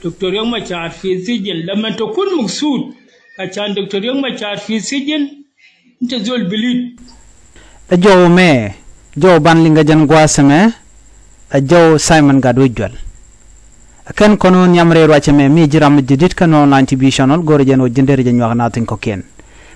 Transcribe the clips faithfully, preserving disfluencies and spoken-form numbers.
Doctor Riek Machar fi sijin, lamma takun maksud, ashan Doctor Riek Machar fi sijin, inta zol bilit. Ɛ jɔw mɛ, jɔw ban liŋ ɛ jɛn gua̱a̱th ɛmɛ, ɛ jɔw Simon Gatwec Juɛl. Ɛ kɛn kɔn wä nhiam rɛy ruac ɛmɛ, mi ji̱ ram mi ji̱ di̱t kä Nuer Online T V channel, go̱rɛ jɛn wä ji̱n derɛ jɛ nyuak nath in kɔ̱kiɛn.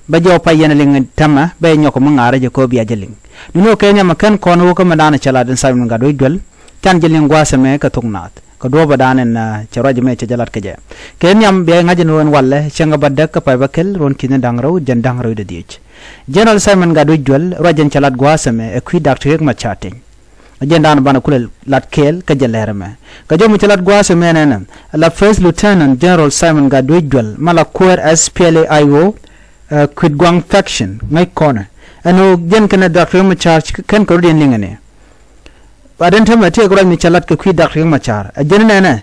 Bä jɔw pay yɛn liŋ täämɛ, bä nyɔk mi ŋa̱rä jɛ ko̱ bia jɛ liŋ. Ni ni wä kɛ nhiam ɛ kɛn kɔn wä kä mɛ da̱a̱n ɛ cɛ lat in Simon Gatwec Juɛl. Can jɛ liŋ gua̱a̱th ɛmɛ kɛ thok naath kɛ duɔ̱ɔ̱p ɛ da̱a̱n ɛn, ah, cɛ ruac ɛmɛ cɛ jɛ lat kɛ jɛ. Kɛ nhiam bia ŋa̱c ɛn ɣöö ɛn walɛ cäŋ ɛ bä däk kä pay bä kɛl ruɔ̱n ki̱n da̱ŋ rɛw jɛn da̱ŋ rɛw dee dhiec. General Simon Gatwec Juɛl ruac ɛn cɛ lat gua̱a̱th ɛmɛ ɛ kui̱ Doctor Riek Machar Teny. Ɛ jɛn da̱a̱n banɛ kulɛ lat kɛɛl kä jɛ lɛr ɛmɛ. Kɛ jɔw mi cɛ lat gua̱a̱th ɛmɛ nɛnɛ, la First Lieutenant General Simon Gatwec Juɛl ma la kuäär S P L A I O, eh, Kuit Guaŋ faction ŋäc kɔnɛ. Ɛn ɣöö jɛn kɛnɛ Doctor Riek Machar kɛn kɛ rɔ̱diɛn liŋɛ ni. Ba den täämɛ tëëk ruac mi cɛ lat kɛ kui̱ Doctor Riek Machar. Ɛ jɛn nɛnɛ,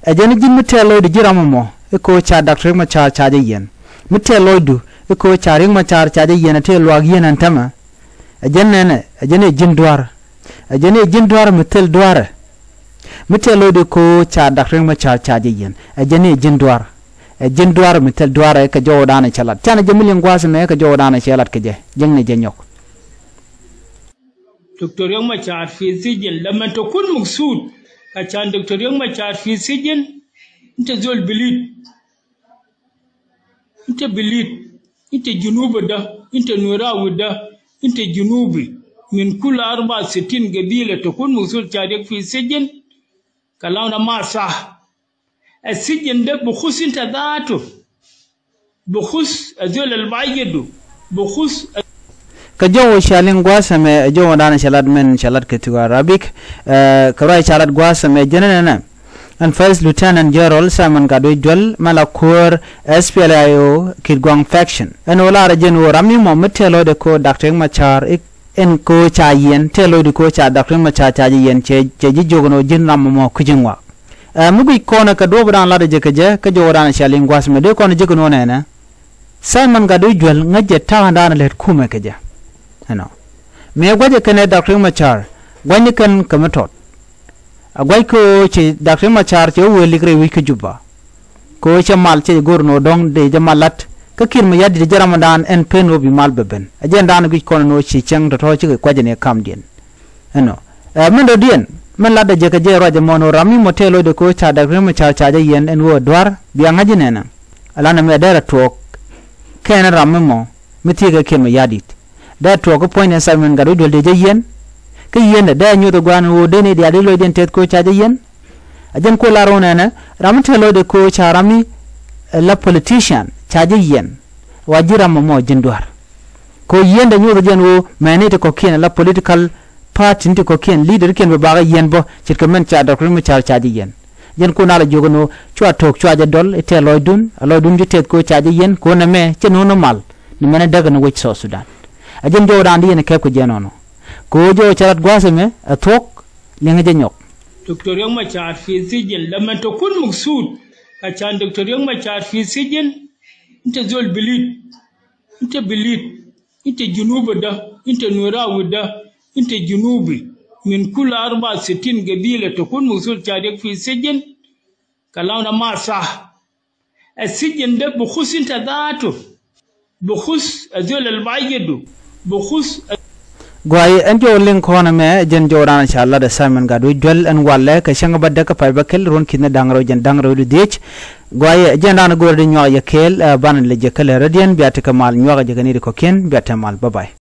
ɛ jɛn ji̱n mi tɛɛr lɔcdu ji̱ ram ɛmɔ i̱ ko̱ ca Doctor Riek Machar ca jɛ yiɛn. Mi tɛɛr lɔcdu i̱ ko̱ ca Riek Machar ca jɛ yiɛn ɛ tëë luaak yiɛn ɛn täämɛ. Ɛ jɛn nɛnɛ, ɛ jɛn ɛ ji̱n dua̱r. Ɛ jɛn ɛ ji̱n dua̱r mi thil dua̱rɛ. Mi tɛɛr lɔcdu i̱ ko̱ ca Doctor Riek Machar ca jɛ yiɛn. Ɛ jɛn ɛ ji̱n dua̱r. Ɛ ji̱n dua̱r mi thil dua̱rɛ kɛ jɔw da̱a̱n ɛ cɛ lat. Canɛ jɛ mi liŋ gua̱a̱th ɛmɛ kɛ jɔw da̱a̱n ɛ cɛ lat kɛ jɛ. Jiäkni jɛ nyɔk. Doctor Riek Machar fi sijin, lamma takun maksud, ashan Doctor Riek Machar fi sijin, inta zol bilit. Inta bilit. Inta Junubi da, inta Nuerawi da, inta Junubi. Min kul arba sitin gabila takun maksud ca Riek fi sijin. Kalam da ma sah. Asijin de bi khus inta zatu. Bi khus azol al bajidu. Bi khus. Kɛ jɔw ca liŋ gua̱a̱th ɛmɛ, ɛ jɔw da̱a̱n cɛ lat mɛn cɛ lat kɛ thuk Arabic. Eh, kɛ ruac ca lat gua̱a̱th ɛmɛ jɛn nɛnɛ. Ɛn First Lieutenant General Simon Gatwec Juɛl ma la kuäär S P L A I O Kuit Guaŋ faction. Ɛn ɣöö lar ɛ jɛn ɣöö ram mi mɔ mi tɛɛr lɔcdɛ ko̱ Doctor Riek Machar i̱ ɛn ko̱ ca yiɛn, tɛɛr lɔcdu ko̱ ca Doctor Riek Machar ca jɛ yiɛn, cɛ, cɛ ji̱ jiök ɛn ɣöö ji̱n ram ɛmɔ kui̱c in ŋuak. Eh, mi guic kɔnɛ kɛ duɔ̱ɔ̱p da̱a̱n latdɛ jɛ kɛ jɛ, kä jɔw da̱a̱n cɛ liŋ gua̱a̱th ɛmɛ, dee kɔnɛ jiök ɛn ɣöö nɛnɛ. Simon Gatwec Juɛl ŋäc jɛ ta̱a̱ŋ da̱a̱n lät kumɛ kɛ jɛ. Ɛnɔ. Mëë gua̱cɛ kɛnɛ Doctor Riek Machar, gua̱cni kɛn kɛ mi tɔt. A gua̱c kɛ ɣöö cɛ Doctor Riek Machar cɛ wä wëë lik rɛy wi̱c kä Juba. Kɛ ɣöö cɛ mal cɛ jɛ go̱r ɛn ɣöö dɔ̱ŋ dee jɛ mal la̱t. Kä Kiir Mayardit jɛ ramdan ɛn pen ɣöö bi mal bɛ ben. Ɛ jɛn da̱a̱n guic kɔn ɛn ɣöö ci cäŋ tɔ̱tɔ̱ cikɛ kuac ɛn ɛ kamdiɛn. Ɛnɔ. Ɛ, min dɔ̱diɛn, min latdɛ jɛ kɛ jɛ ruac ɛmɔ ɛn ɣöö ram mi mɔ tɛɛr lɔcdɛ kɛ ɣöö ca Doctor Riek Machar ca jɛ yiɛn ɛn ɣöö ɛ dua̱r, bia ŋa̱c inɛnɛ. Ɛ lanɛ mɛ dɛr ɛ tuɔɔk. Kɛn ram mi mɔ, mi thiekɛ Kiir Mayardit. Dee tuɔɔk kä puɔ̱nydɛ Simon Gatwec Juɛl dee jɛ yiɛn. Kä yiɛndɛ dee nyuɔth ɛ gua̱a̱n ɣöö dee ni diaal dee lɔcdiɛn tɛth ko̱ ca jɛ yiɛn. A jɛn kuɛ lar ɣöö nɛnɛ, ram mi tɛɛr lɔcdɛ ko̱ ca ram mi, eh, la politician ca jɛ yiɛn. Wa ji̱ ram ɛmɔ ji̱n dua̱r. Ko̱ yiɛndɛ nyuɔth ɛ jɛn ɣöö mɛni ti kɔ̱kiɛn la political party ni ti kɔ̱kiɛn leader kiɛn bɛ bakɛ yiɛn bä ce̱tkɛ mɛn ca Doctor Riek Machar ca jɛ yiɛn. Jɛn kun a la jiök ɛn ɣöö cua to̱k cua jɛ dɔl i̱ tɛɛr lɔcdun, a lɔcdun ji̱ tɛth ko̱ ca jɛ yiɛn, ko̱ nɛmɛ cɛ no̱o̱ŋ ni mal, ni mɛn ɛ däk ɛn wec South Sudan. A jɛn jɔwdan di yɛn ɛ kɛp kɛ jɛn ɔnɔ. Ko̱ jɔw cɛ lat gua̱a̱th ɛmɛ, ɛ thuɔ̱k, liŋɛ jɛ nyɔk. Doctor Riek Machar fi sijin, lamma takun maksud, ashan Doctor Riek Machar fi sijin, inta zol bilit. Inta bilit. Inta Junubi da, inta Nuerawi da, inta Junubi. Min kul arba sitin gabila takun maksud ca Riek fi sijin. Kalam da ma sah. Asijin de bi khus inta zatu. Bi khus azol al bajidu. Bi khus. Guay, ɛn jɔw liŋ kɔn ɛmɛ, jɛn jɔwdan ca lat ɛ Simon Gatwec Juɛl ɛn walɛ kɛ cäŋ bä däk kä pay bä kɛl ruɔ̱n ki̱n da̱ŋ rɛw jɛn da̱ŋ rɛw di dhiec. Guay, jɛn dan go̱r di nyuak yɛ kɛɛl, eh, banɛ lɛ jɛ kɛ lɛ rɔ̱diɛn, bia tekɛ mal nyuak jɛ kɛ ni di kɔ̱kiɛn, bia te mal, bye bye.